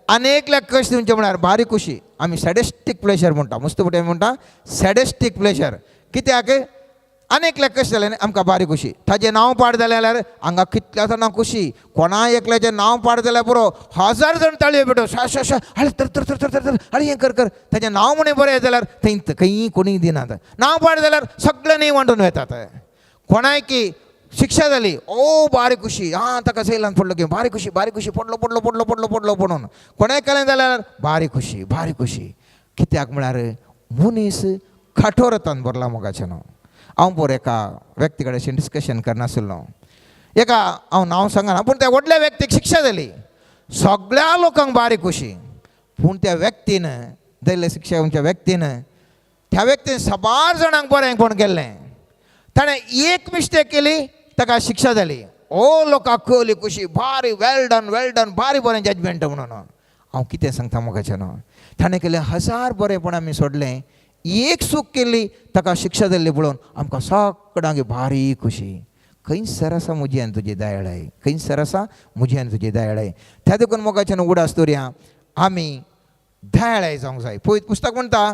Speaker 1: अनेकल्या कश्ट दिवचें म्हळ्यार बारीक खुशी आमी सॅडेस्टीक प्लेजर म्हणटा, मुस्त फुडें आमी म्हणटा सॅडेस्टीक प्लेजर. कित्याक अनेकल्या कश्ट जालें न्ही आमकां बारीक खुशी. ताजें नांव पाड जालें जाल्यार हांगा कितल्या जाणां खुशी, कोणा एकल्याचें नांव पाड जाल्यार पुरो हजार जाण ताळयो पेटो शा शा शा आरे तर तर तर तर तर आरे हें कर कर. ताजें नांव म्हणून बरें जाल्यार थंय खंयी कोणीय दिनात, नांव पाड जाल्यार सगळ्यांनी वांटून वेतात. कोणायकी शिक्षा जाली ओ बारीक खुशी आं ताका सैलान पडलो की बारीक खुशी बारीक खुशी पडलो पडलो पडलो पडलो पडलो म्हणून. कोणाय केलें जाल्यार बारीक खुशी बारीक खुशी. कित्याक म्हळ्यार मनीस काठोरतान भरला मोगाचें न्हू. हांव पोर एका व्यक्ती कडेन अशें डिस्कशन करनाशिल्लो, एका हांव नांव सांगना पूण त्या व्हडल्या व्यक्तीक शिक्षा जाली, सगळ्या लोकांक बारीक खुशी, पूण त्या व्यक्तीन दिल्ले शिक्षा दिवच्या व्यक्तीन त्या व्यक्तीन साबार जाणांक बरेंपण केल्लें, ताणें एक मिस्टेक केली ताका शिक्षा जाली, ओ लोकांक कळ्ळी खुशी भारी वेल डन वेल डन भारी बरें जजमेंट म्हणून. हांव कितें सांगता मोगाचें न्हू, ताणें केलें हजार बरेंपण आमी सोडलें, एक चूक केली ताका शिक्षा जाल्ली पळोवन आमकां सगळ्यांक भारी खुशी. खंयसर आसा म्हजी आनी तुजी दयाळाय, खंयसर आसा म्हजी आनी तुजी दयाळाय. त्या देखून मोगाचें न्हू उडास दवरया आमी दयाळाय जावंक जाय. पवित्र पुस्तक म्हणटा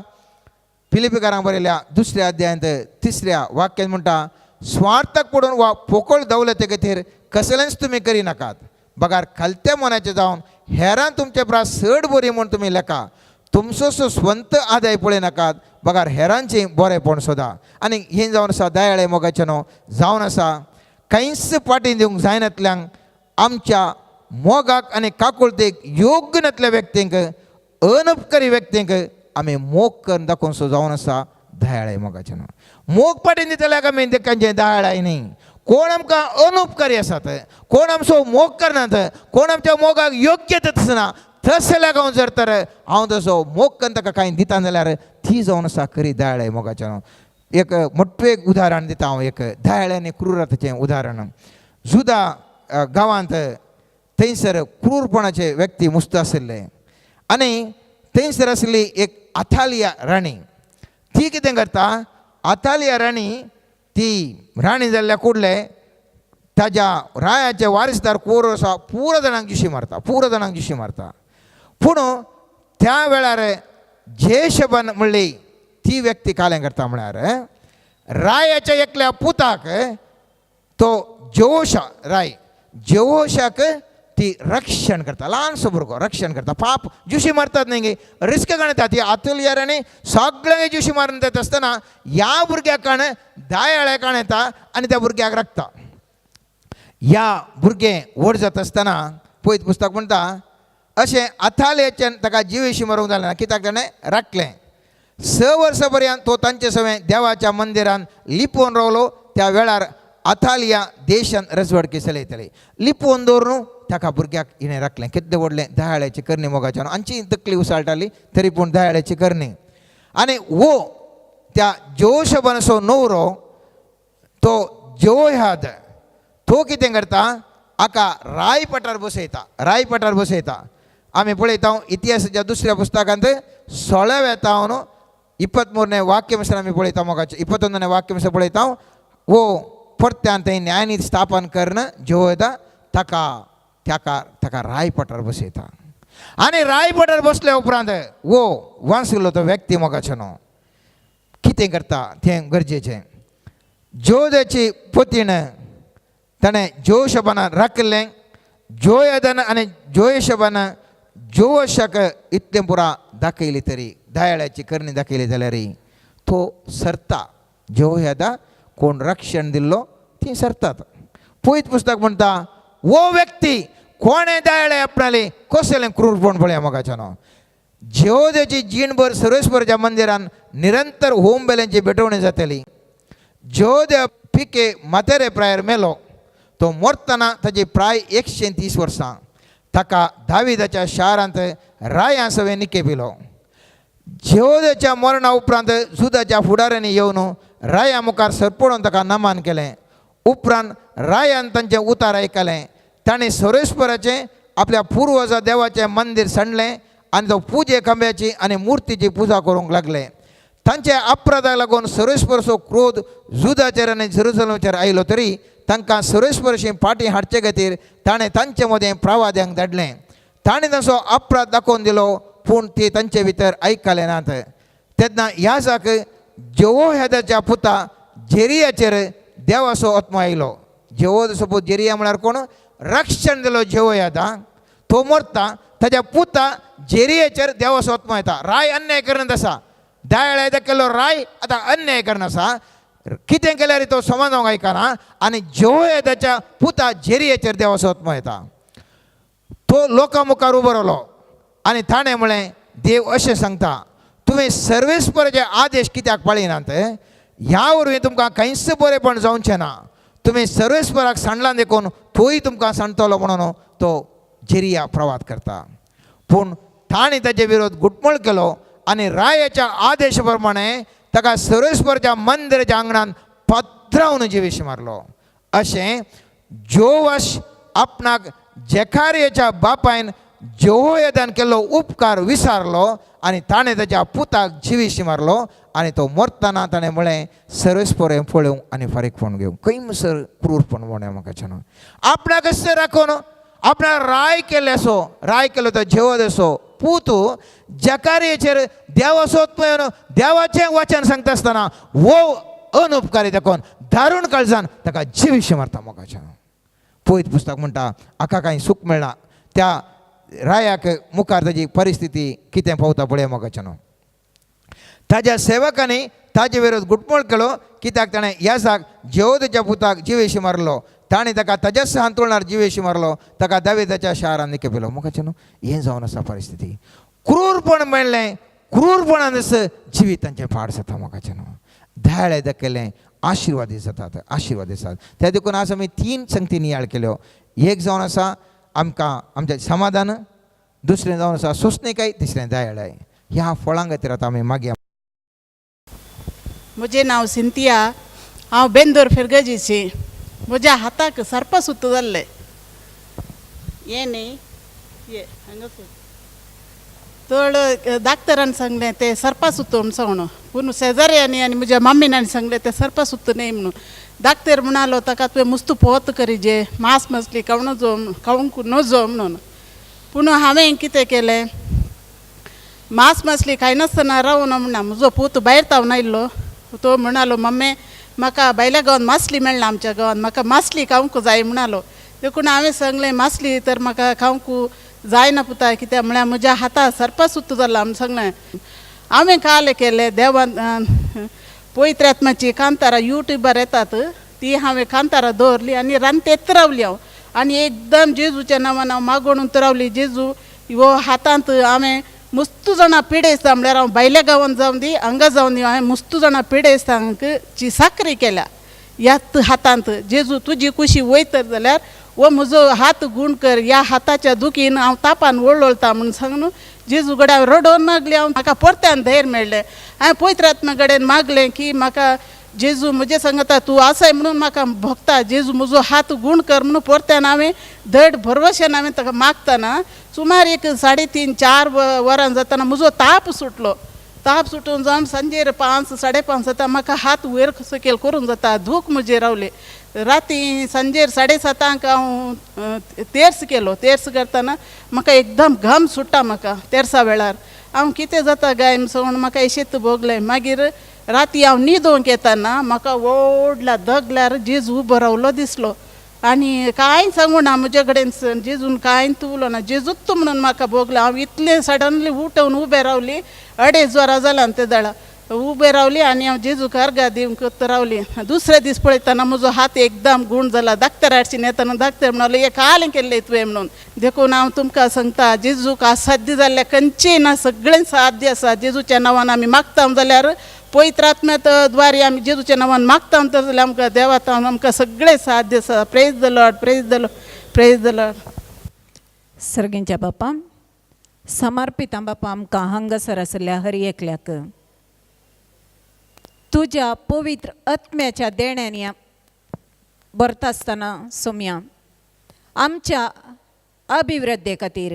Speaker 1: फिलिपीकारांक बरयल्या दुसऱ्या अध्यायांत तिसऱ्या वाक्यान म्हणटा स्वार्थाक पडून वा पोकळ दवलते खातीर कसलेंच तुमी करिनाकात, बगार खालत्या मनाचें जावन हेरां तुमचे प्रास चड बरी म्हूण तुमी लेखा, तुमचो स्वंत आदाय पळयनाकात बगार हेरांचें बरेंपण सोदा. आनी हें जावन आसा दयाळे मोगाचें न्हू जावन आसा कांयच फाटीं दिवंक जायनातल्यांक आमच्या मोगाक आनी काकुळतेक योग्य नातल्या व्यक्तींक अनपकरी व्यक्तींक आमी मोग करून दाखोवचो जावन आसा दयाळे मोगाचें न्हू. मोग पाटीं दितल्याक आमी तांचें दयाळाय न्ही. कोण आमकां अनुपकारी आसात, कोण आमचो मोग करनात, कोण आमच्या मोगाक योग्य तसना, तशें जाल्यार हांव जर तर हांव तसो मोग करून ताका कांय दिता जाल्यार ती जावन आसा खरी दयाळाय मोगाचें न्हू. एक मोठें एक उदाहरण दिता हांव, एक दयाळे आनी क्रुरताचें उदाहरण. जुदा गांवांत थंयसर क्रूरपणाचे व्यक्ती मुस्त आशिल्ले आनी थंयसर आशिल्ली एक आथालिया राणी. ती कितें करता, आथालिया राणी ती राणी जाल्ल्या कुडले ताज्या रायाचे वारिसदार कोर आसा पुरो जाणांक जिशी मारता, पुरो जाणांक जिशी मारता. पूण त्या वेळार जेशबन म्हणली ती व्यक्ती कालें करता म्हळ्यार रायाच्या एकल्या पुताक तो जेवोशा राय जेवोशाक ती रक्षण करता. ल्हानसो भुरगो रक्षण करता. पाप ज्युशी मारतात न्ही गे, रिस्क गणता ती आतुलयारांनी सगळ्यांक ज्युशी मारून येता आसतना ह्या भुरग्याक दायाळे काण येता आनी त्या भुरग्याक राखता. ह्या भुरगें व्हड जाता आसतना पयत पुस्तक म्हणटा अशें अथालयाच्यान ताका जिवेशी मरूंक जालें ना, कित्याक ताणें राखलें. 6 वर्सां पर्यंत तो तांचे सवें देवाच्या मंदिरान लिपोवन रावलो. त्या वेळार अथालिया देशान रजवडकी चलयतली. लिपोवन दवरून ताका भुरग्याक हिणें राखलें. कितलें व्हडलें दयाळ्याची करणी मोगाच्यान. आमची तकली उसळटाली तरी पूण दयाळ्याची करणी. आनी वो त्या जोशबनसो न्हवरो तो जोह्याद तो कितें करता, हाका रायपटार बसयता. रायपटार बसयता. आमी पळयता इतिहासाच्या दुसऱ्या पुस्तकांत 16व्या तावन 23ನೇ वाक्यमिश्र आमी पळयता मोगाचें 21ನೇ वाक्यमिश्र पळयता. वो परत्यान थंय न्यायनीत स्थापन करून जोयदा ताका ताका ताका रायपटार बसयता. आनी रायपटार बसल्या उपरांत वो वांसलो तो व्यक्ती मोगाचो न्हू कितें करता तें गरजेचें. जोदाची पतीण ताणें जोशबान राखिल्लें. जोयदन आनी जोयशबान जोवशाक इतलें पुरा दाखयली तरी दयाळ्याची करणी दाखयली जाल्यार तो सरता. जोयदा कोण रक्षण दिल्लो ती सरतात. पयत पुस्तक म्हणटा वो व्यक्ती कोणें दयाळे आपणाले कसलें क्रूरपण पळया मोगाचो न्हू. जेहोदाची जीणभर सर्वेस्पराच्या मंदिरान निरंतर होम बेल्यांची भेटवणी जाताली. जेहोदा पिके म्हातारे प्रायर मेलो. तो मरतना ताची प्राय 130 वर्सां. ताका दाविदाच्या शारांत राया सवें निके पिलो. जेहोदाच्या मरणा उपरांत जुदाच्या फुडाऱ्यांनी येवन राया मुखार सरपडून ताका नमान केलें. उपरांत रायान तांचें उतार आयकलें. ताणें सर्वेस्पराचें आपल्या पुर्वजा देवाचें मंदीर सांडलें आनी तो पुजे खांब्याची आनी मुर्तीची पुजा करूंक लागले. तांच्या अपराधाक लागून सर्वेस्पराचो क्रोध जुदाचेर आनी जेरुसलेमाचेर आयलो तरी तांकां सर्वेस्पराशी फाटीं हाडचे खातीर ताणें तांचे मदें प्रवाद्यांक धाडलें. ताणें तांचो अपराध दाखोवन दिलो पूण ते तांचे भितर आयकले नात. तेन्ना ह्या जाक जेहोयादाच्या पुता जेरियाचेर देवाचो आत्मो आयलो. जेहोदाचो पूत जेरिया म्हळ्यार कोण? रक्षण दिलो जेहोयादा. तो मरता ताच्या पुता जेरियाचेर देवाचो आत्मो येता. राय अन्याय करत आसा. दयाळ्या केल्लो राय आतां अन्याय करना आसा. कितें केल्यार तो समाजांक आयकना आनी जेहोयादाच्या पुता जेरियाचेर देवाचो आत्मो येता. तो लोकां मुखार उबो रावलो आनी ताणें म्हळें, देव अशें सांगता, तुवें सर्वेस्पराचे आदेश कित्याक पाळिनात? ह्या वरवीं तुमकां कांयच बरेंपण जावचें ना. तुमी सर्वेस्पराक सांडलां देखून तोय तुमकां सांडटलो म्हणून तो जेरिया प्रवाद करता. पूण ताणें ताचे विरोध घुटमळ केलो आनी रायाच्या आदेश प्रमाणे ताका सर्वेस्पराच्या मंदिराच्या आंगणान पत्रावन जिवेश मारलो. अशें जोवाश आपणाक जेखारियाच्या बापायन जेहोयादान केल्लो उपकार विसारलो आनी ताणें ताच्या पुताक जिवेशी मारलो. आनी तो मरतना ताणें म्हळें, सर्वेस्पर हें पळोवंक आनी फारीकपण घेवंक. खंय क्रूरपण म्हणूया म्हाका आपणाक कशें राखून आपणाक राय केल्ले असो राय केलो तो जेवदाचो पूत जकारियाचेर देवाचो आत्मो येवन देवाचें वचन सांगता आसतना वो अनुपकारी दाखोवन दारूण काळजान ताका जिविशी मारता मोगाच्यान. पयत पुस्तक म्हणटा हाका कांय सूख मेळना. त्या रायाक मुखार ताजी परिस्थिती कितें पावता पळय मोगाच्यान. ताज्या सेवकांनी ताजे विरोध घुटमळ केलो कित्याक ताणें याजाक जेहोदाच्या पुताक जिवेशी मारलो. ताणें ताका ताज्याच हांतुळणार जिवेशी मारलो. ताका दावेदाच्या शारान निकेपिलो. मोगाच्यान हें जावन आसा परिस्थिती. क्रूरपण मेळ्ळें. क्रूरपणान जिवीत तांचें पाड जाता मोगाच्यान. दयाळे दाखयलें आशिर्वादी जातात आशिर्वाद जातात. त्या देखून आज आमी 3 संगती नियाळ केल्यो. एक जावन आसा आमकां आमचें समाधान, दुसरें जावन आसा सोंसणीकाय, तिसरें दयाळाय. ह्या फळां खातीर आतां आमी मागया.
Speaker 3: म्हजें नांव सिंतिया. हांव बेंदोर फिरगजीची. म्हज्या हाताक सर्प सुत्त जाल्लें. हें न्ही ये हांगासर चड डाक्टरान सांगलें तें सर्पा सुत्त म्हूण सांगून. पूण शेजाऱ्यांनी आनी म्हज्या मम्मीन आनी सांगलें तें सर्पा सुत्त न्ही म्हणून. डाक्टर म्हणालो ताका तुवें मुस्त पोत करिजे, मांस मसली खावं नजो खावंक नजो म्हणून. पूण हांवें कितें केलें, मांस मसली खायनासतना रावना म्हणना. म्हजो पूत भायर तावन आयिल्लो. तो म्हणालो, मम्मी म्हाका भायल्या गांवांत मासली मेळना, आमच्या गांवांत म्हाका मासली खावंक जाय म्हणालो. देखून हांवें सांगलें मासली तर म्हाका खावंक जायना पुता, कित्याक म्हळ्यार म्हज्या हाता सरपा सुत्त जाला म्हूण सांगलें. हांवें काल केलें देवान पवित्र आत्म्याची कांतारां युट्यूबार येतात ती हांवें कांतारां दवरली आनी रांदतेत रावली हांव आनी एकदम जेजूच्या नांवान हांव मागोवन रावली. जेजू हो हातांत हांवें मस्तू जाणां पिडेस्तां म्हळ्यार हांव भायल्या गांवांत जावन दी हांगा जावन दी हांवें मस्तू जाणां पिडेस्तांक ची साकरी केल्या ह्याच हातांत. जेजू तुजी कुशी वयतर जाल्यार हो म्हजो हात गूण कर, ह्या हाताच्या दुखीन हांव तापान वळवळटा म्हूण सांगून जेजू कडेन हांव रडोवन मागलें. हांव म्हाका परत्यान धैर्य मेळ्ळें. हांवें पवित्र आत्म्या कडेन मागलें की म्हाका जेजू म्हजे सांगता तूं आसाय म्हणून म्हाका भोगता, जेजू म्हजो हात गूण कर म्हणून परत्यान हांवें धड भरवशान हांवें ताका मागतना सुमार एक 3.5-4 वरां जातना म्हजो ताप सुटलो. ताप सुटून जावन सांजेर 5 5:30 जाता म्हाका हात वयर सकयल करूंक जाता, दूख म्हजेर रावली. राती सांजेर 7:30 हांव तेर्स केलो. तेर्स करतना म्हाका एकदम घाम सुट्टा म्हाका तेर्सा वेळार हांव कितें जाता गाय म्हूण म्हाका अशेंच भोगलें. मागीर राती हांव न्हिदोंक येतना म्हाका व्हडल्या दगल्यार जेजू उबो रावलो दिसलो आनी कांय सांगू ना म्हजे कडेन जेजून कांय उलो ना, जेजूच म्हणून म्हाका भोगलें. हांव इतलें सडनली उठोवन उबें रावली, 2.5 वरां जालां ते दळा उबें रावली आनी हांव जेजूक अर्गां दिवंक रावली. दुसरे दीस पळयतना म्हजो हात एकदम गूण जाला. डाक्टर हाडशीन येतना डाक्टर म्हणलो हे कालें केल्लें तुवें म्हणून. देखून हांव तुमकां सांगता जेजूक असाध्य जाल्लें खंयचें ना, सगळें साध्य आसा. जेजूच्या नांवान आमी मागता जाल्यार पवित्र आत्म्यात द्वारे आमी जेजूच्या नांवान मागता तर जाल्यार आमकां देवात आमकां सगळें साध्य आसा. Praise the Lord, praise the Lord, praise the Lord.
Speaker 4: सर्गेंच्या बापा समर्पितां बापा आमकां हांगासर आशिल्ल्या हर एकल्याक तुज्या पवित्र आत्म्याच्या देण्यांनी भरता आसतना सोम्या आमच्या अभिवृद्धे खातीर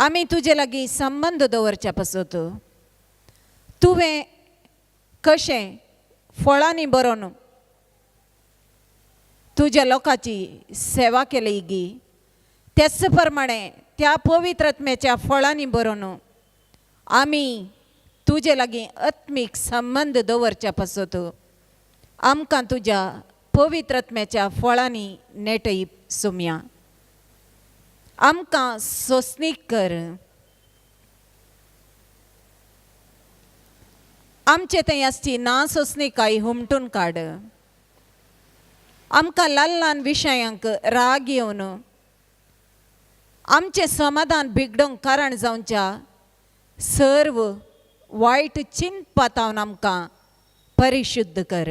Speaker 4: आमी तुजे लागीं संबंद दवरच्या पासत तुवें कशें फळांनी बरोवन तुज्या लोकांची सेवा केली गी त्याच प्रमाणे त्या पवित्र आत्म्याच्या फळांनी बरोवन आमी तुजे लागीं आत्मीक संबंद दवरच्या पासत आमकां तुज्या पवित्र आत्म्याच्या फळांनी नेटय सुमया. आमकां सोंसणीक कर, आमचे थंय आसची ना सोंसणीकाय हुमटून काड. आमकां ल्हान ल्हान विशयांक राग येवन आमचें समाधान बिगडोवंक कारण जावच्या सर्व वायट चिंतपातावन आमकां परिशुद्ध कर.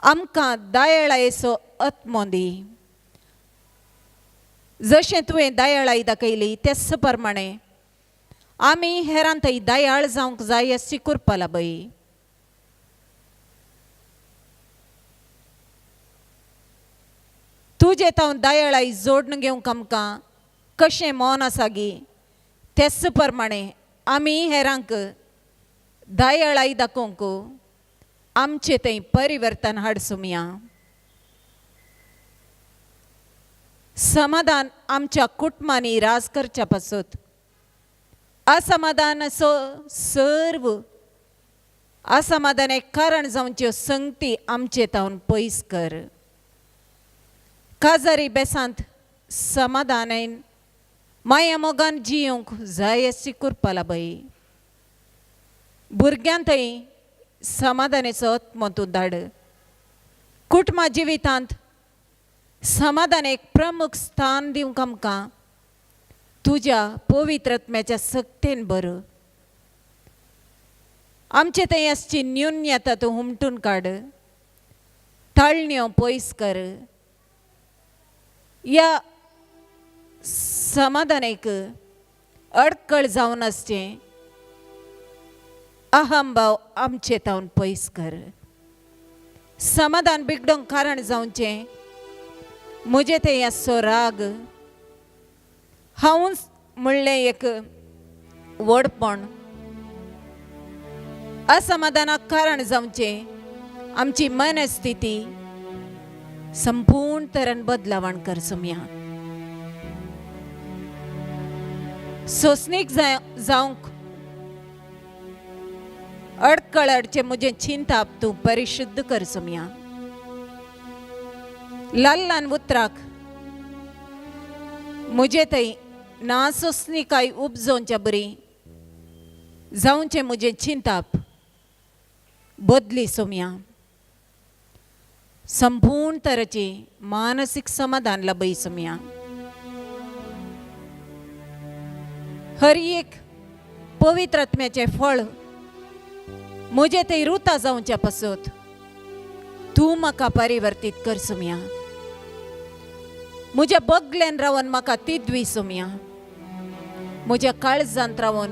Speaker 4: आमकां दयाळायेचो आत्मो दी, जशें तुवें दयाळाय दाखयली तेच प्रमाणे आमी हेरां थंय दयाळ जावंक जाय अशी कृपा लाबय. तुजें तावन दयाळाय जोडून घेवंक आमकां कशें मन आसा गी तेच प्रमाणे आमी हेरांक दयाळाय दाखोवंक आमचें थंय परिवर्तन हाडसुमया. समाधान आमच्या कुटुंबांनी राज करच्या पासत असमाधानाचो सर्व असमाधानाक कारण जावच्यो संगती आमचे तावन पयस कर. काजारी बेसांत समाधानान माया मोगान जियोंक जाय अशी कृपा लाबय. भुरग्यां थंय समाधानाचो आत्मो तूं धाड. कुटुंबा जिवितांत समाधान एक प्रमुख स्थान दिवंक आमकां तुज्या पवित्र आत्म्याच्या सक्तेन बर. आमचे थंय आसची न्यून्यता तूं हुमटून काड, ताळण्यो पयस कर. ह्या समाधानाक अडकळ जावन आसचें अहंभाव आमचे तावन पयस कर. समाधान बिगडोवंक कारण जावचें म्हजे थंय आसचो राग हांवूच म्हणलें एक व्हडपण असमाधानाक कारण जावचें आमची मनस्थिती संपूर्ण तरेन बदलावण कर सुमया. सोंसणीक जावंक अडकळ हाडचें म्हजें चिंताप तूं परिशुद्ध कर सुमया. ल्हान ल्हान उतराक म्हजे थंय ना सोंसणीकाय उपजोवच्या बरी जावचें म्हजें चिंताप बदली सोमया. संपूर्ण तरेची मानसीक समाधान लाभय सोमया. हर एक पवित्र आत्म्याचें फळ म्हजें थंय रुता जावच्या पासत तूं म्हाका परिवर्तीत कर सोमया. म्हज्या बगल्यान रावन म्हाका तिद्वी सोमया. म्हज्या काळजांत रावन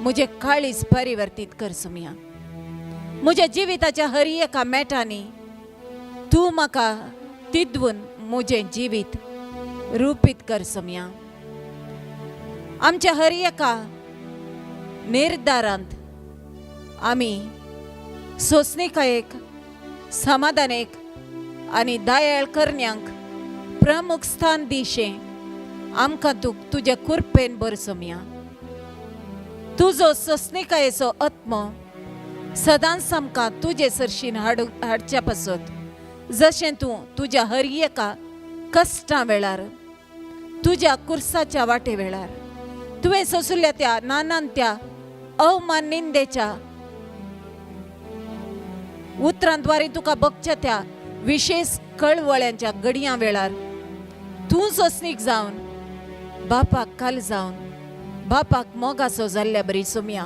Speaker 4: म्हजें काळीज परिवर्तीत कर सोमया. म्हज्या जिविताच्या हर एका मेटांनी तूं म्हाका तिद्वून म्हजें जिवीत रुपीत कर सोमया. आमच्या हर एका निर्धारांत आमी सोंसणीकायेक, समाधानेक आनी दयाळ करण्यांक प्रमुख स्थान दिशें आमकां तूं तुज्या कृपेन भर सोमया. तुजो सोंसणीकायेचो आत्मो सदांच आमकां तुजे सरशीन हाडच्या पासत जशें तूं तुज्या हर एका कश्टां वेळार, तुज्या कुर्साच्या वाटे वेळार तुवें सोंसुल्ल्या त्या नानान त्या अवमान निंदेच्या उतरांद्वारे तुका बगच्या त्या विशेश कळवळ्यांच्या घडयां वेळार तूं सोंसणीक जावन बापाक काल जावन बापाक मोगाचो जाल्ल्या बरी सोमया.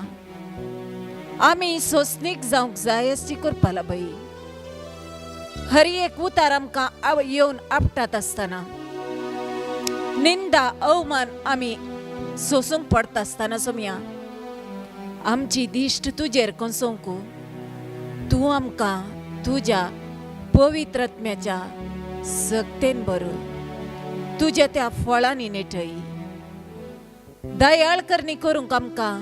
Speaker 4: आमी सोंसणीक जावंक जाय अशी करपा बाई. हर एक उतार आमकां येवन आपटात आसतना, निंदा अवमान आमी सोंसूंक पडटा आसतना सोमया, आमची दिश्ट तुजेर कोसोवंक तूं आमकां तुज्या पवित्र आत्म्याच्या सक्तेन भर, तुज्या त्या फळांनी नेटय. दयाळ करणी करूंक आमकां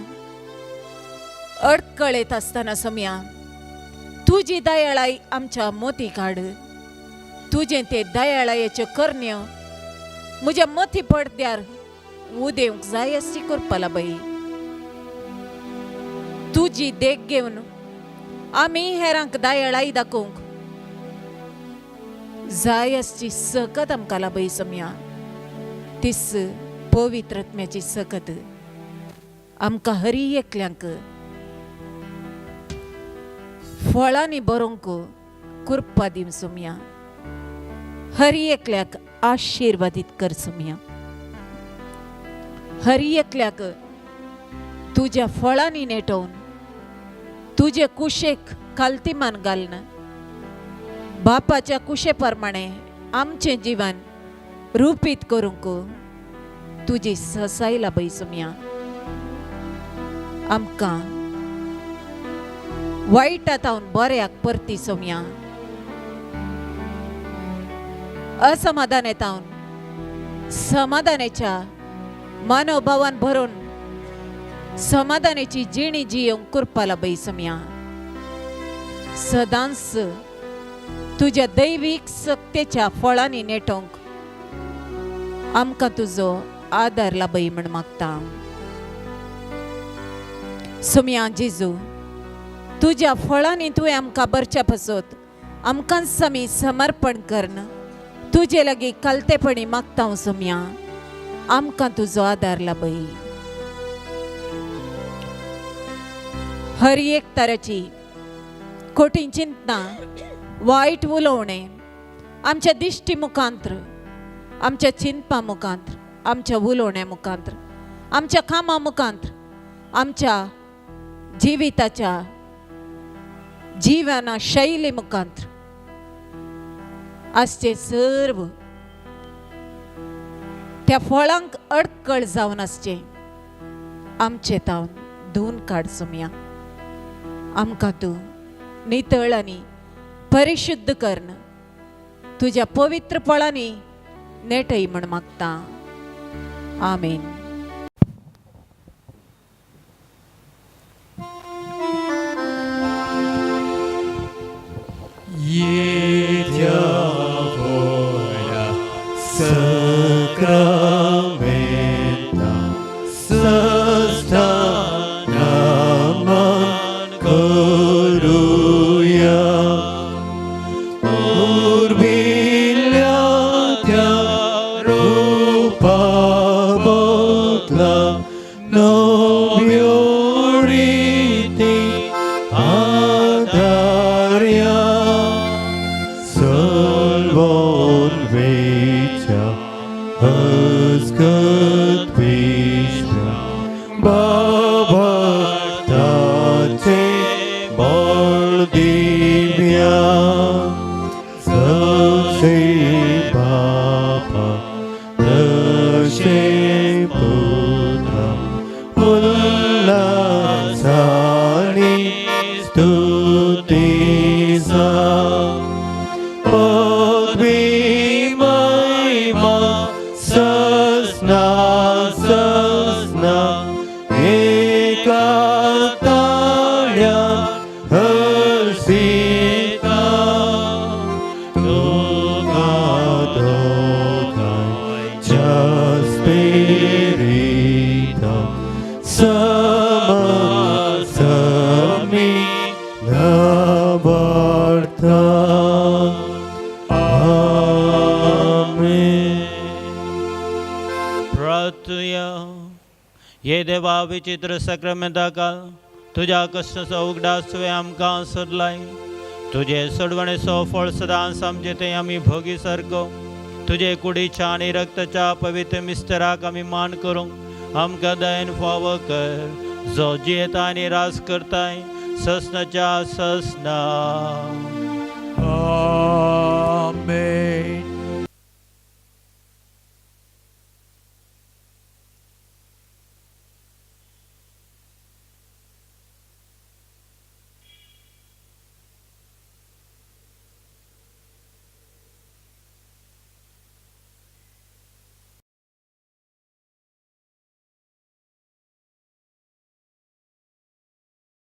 Speaker 4: अडकळ येत आसतना सोमया, तुजी दयाळाय आमच्या मोती काड. तुजें ते दयाळायेच्यो करण्यो म्हज्या मती पडद्यार उदेवंक जाय अशी करपा बाई. तुजी देख घेवन आमी हेरांक दयाळाय दाखोवंक जाय आसची सकत आमकां लाभय सोमया. तीस पवित्र आत्म्याची सकत आमकां हरी एकल्यांक फळांनी बरोवंक कृपा दिवं सोमया. हरी एकल्याक आशिर्वादीत कर सोमया. हरी एकल्याक तुज्या फळांनी नेटोवन तुजे कुशेक कालतीमान घालून बापाच्या कुशे प्रमाणे आमचें जिवन रुपीत करूंक तुजी ससाय लाभय सोमया. आमकां वायटा तावन बऱ्याक परती सोमया. असमाधान तावन समाधानाच्या मनोभावान भरून समाधानाची जिणी जियेवंक कृपा लाभय सोमया. सदांच तुज्या दैवीक सक्तेच्या फळांनी नेटोवंक आमकां तुजो आदार लाभय म्हण मागता. सोमया जेजू, तुज्या फळांनी तुवें आमकां भरच्या पासत आमकांच आमी समर्पण करन तुजे लागीं कालतेपणी मागता सोमया. आमकां तुजो आदार लाभय. हर एक तराची खोटी चिंतना, वायट उलोवणें आमच्या दिश्टी मुखांत्र, आमच्या चिंतपा मुखांत्र, आमच्या उलोवण्या मुखांत्र, आमच्या कामां मुखांत्र, आमच्या जिविताच्या जिवना शैली मुखांत्र आसचे सर्व त्या फळांक अडकळ जावन आसचे आमचे तावन धुवन काड सोमया. आमकां तूं नितळ आनी परिशुद्ध करन तुज्या पवित्र फळांनी नेटय म्हण मागता. आमेन.
Speaker 2: येद्या व्हडा सक्रामेंता सस्तानामान करुया. उर्बिल्ल्या सोदला नव्यो रिती आदार्या सलवोन वेच्या हसगत विश्व बाबा ताचे बळ दिव्या जशे बापा तशे पुत्रा उल्हासानी स्तुतीचा पदवी महिमा ससना ससना एका ताळ्या हर्षिता तुका दोगांयच्या स्पिरिता समसमी नवार्था. आमेन.
Speaker 5: प्रार्थुया. हे देवा, विचित्र सक्रमेंताकाल तुज्या कश्टाचो उगडास तुवें आमकां सोदलाय. तुजे सोडवणेचो फळ सदांच आमचे थंय आमी भोगी सारको तुजे कुडीच्या आनी रक्ताच्या पवित्र मिस्तराक आमी मान करूंक आमकां दयेन फावो कर, जो जियेता आनी राज करताय ससनाच्या ससना.